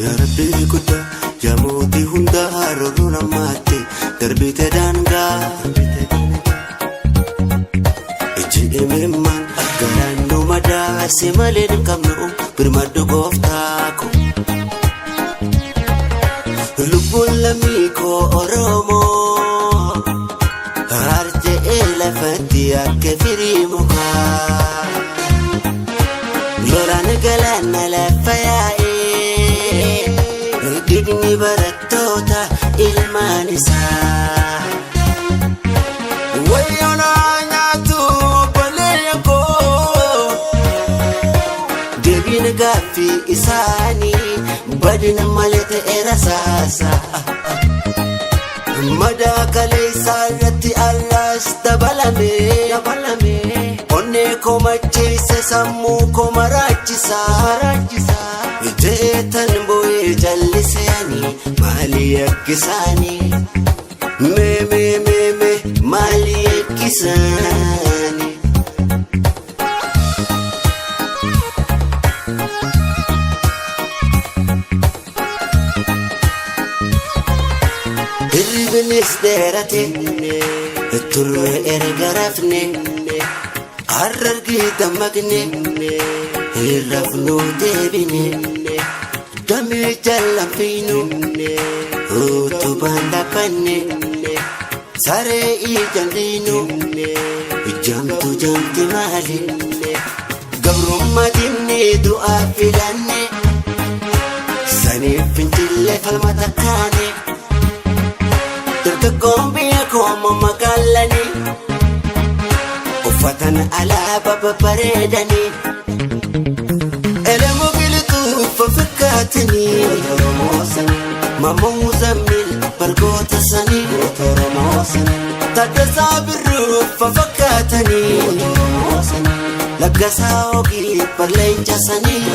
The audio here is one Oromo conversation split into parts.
Yaa Rabbii guddaa, yaa mootii hundaa, roorroo namaatti darbite daangaa. Ijji imimmaan garaan nu madaase malee hin qabnu, birmadhu gooftaa ko. Lubbuun lammii koo Oromoo harja'ee lafatti akka firii mukaa. Lolaan galaana lafa yaa'ee, dhiigni barattoota ilmaan isaa. Wayyoonaa nyaatu obboleeyyan koo, deebiin gaaffii isaanii badina malee ta'eera saasa. Madaa kaleessaa irratti allaas dabalame. Onnee koo macheesse, sammuu koo maraachisa. Jeetan bo'ee jalliseeni, maali yakkisaanii? Mee mee mee mee, maali yakkisaanii? Hirribnis dheerate, turre erga rafne, harargii dammaqne, hirrafnuu deebine, damee jallanfiinu, utubaan dhaabbanne, saree ijaan diinu, jamtu jamti maali? Gabrummaa diinni du'aa filanne, saniif fincillee falmata kaane. Dargaggoon biyya koo magaalanii uffatan alaabaa babbareedanii, elemoo qilxuu fakkaatanii, Mamoo Muzammil bargoota sanii, Taaddasaa Birruu fakkaatanii, Laggasaa Oogii barleenca sanii,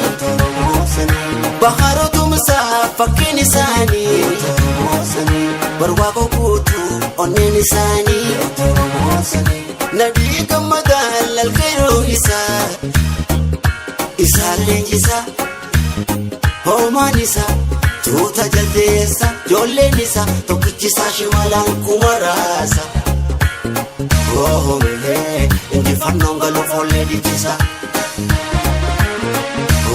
Baharoo Tumsaa fakkiin isaanii, Barwaaqoo guutuu onneen isaanii, Nadhii Gammadaa lalqeeroo isaa, isaan leenjisaa, hoomaan isaa tuuta jaldeessa, ijoolleen isaa tokkichisaa shimalaan kumaraasa. Oomee injifannoon galuuf ollee dhichisa.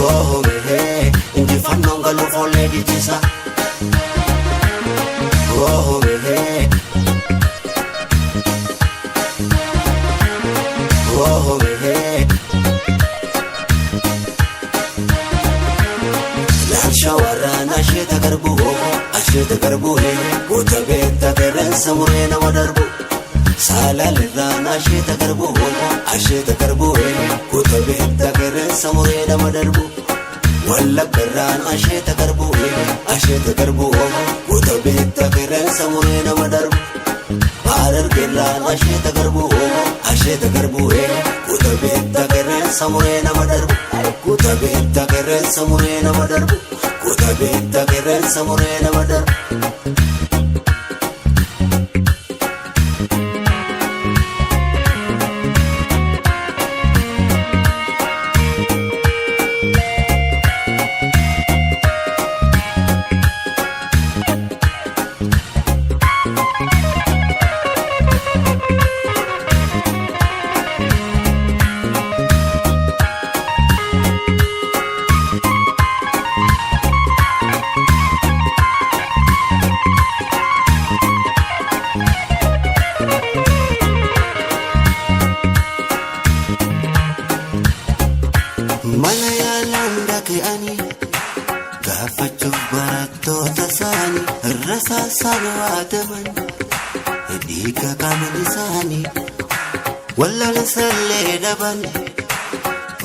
Oomee injifannoon galuuf ollee dhichisa. Oomee. Oomee. Laalsha waraana asheeta garbuu, asheeta garbuu, goota beektaa qeerransa muree nama darbu. Saalalirraan asheeta garbuu, asheeta garbuu, goota beektaa qeerransa muree nama darbu. Wallaggarraan asheeta garbuu, asheeta garbuu, goota beektaa qeerransa muree nama darbu. Harargeerraan asheeta garbuu, asheeta garbuu, goota beektaa qeerransa muree nama darbu. Goota beektaa qeerransa muree nama darbu. Goota beektaa qeerransa muree nama darbu. Mana yaalaan dhaga'anii gaafachuuf barattoota isaanii, rasaasaan waadaman, dhiiga qaamni isaanii wallaalsallee dhaban,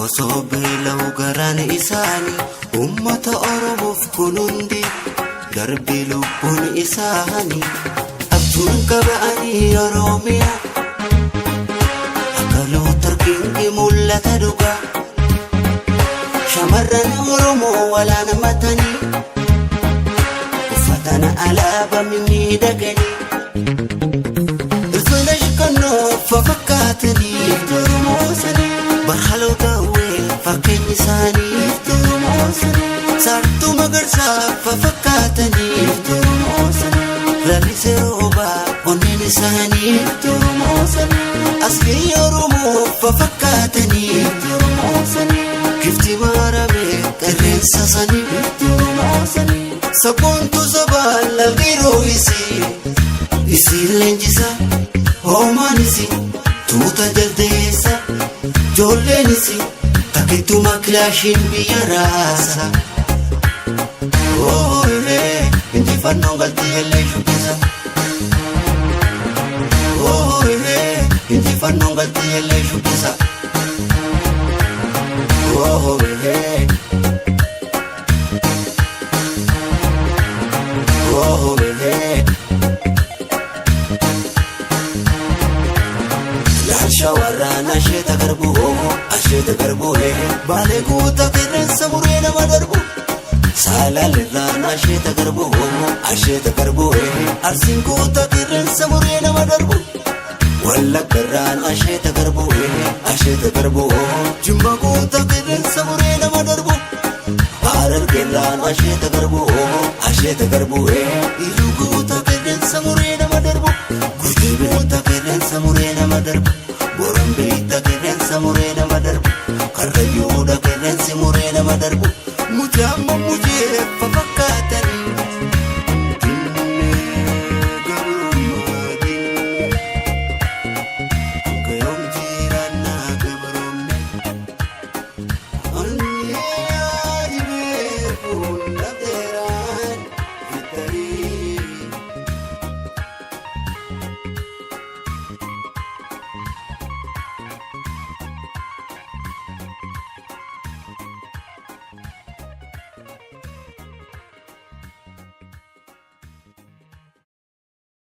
osoo beela'u garaan isaanii. Uummata Oromoof kun hundi darbii lubbuun isaanii abjuun qaba'anii Oromiyaa. Arge mul'ata dhugaa. Shamarran Oromoo walaana matanii uffatana alaabaa mimmiidhaganii. Irfana shiqannoo fakkaatanii barhaloota hawwee fakkeenyi isaanii. Saartuu magarsaa fakkaatanii lalisee roobaa onneen isaanii. Asxii Oromoo fakkaatanii giftii maramee qilleensa sanii. Sabboontuu sabaa lalqeeroo isii isii leenjisa hoomaan isii tuuta jaldeessa ijoolleen isii takkittuma kilaashiin biyya raasa. Ooyiree injifannoon galtii ellee shubbisa. Ooyiree injifannoon galtii ellee shubbisa. Ooyiree. Ooyiree. Laalsha warraan asheeta garbuu asheeta garbuu baalee guutaa qilleensa muree nama darbu. Saalalirraan asheeta garbuu asheeta garbuu arsiin guutaa qilleensa muree nama darbu. Wallaggarraan asheeta garbuu asheeta garbuu jimma guutaa qilleensa muree nama darbu. Harargeerraan asheeta garbuu asheeta garbuu iluu guutaa qilleensa muree nama darbu. Gujii guutaa qilleensa muree nama darbu.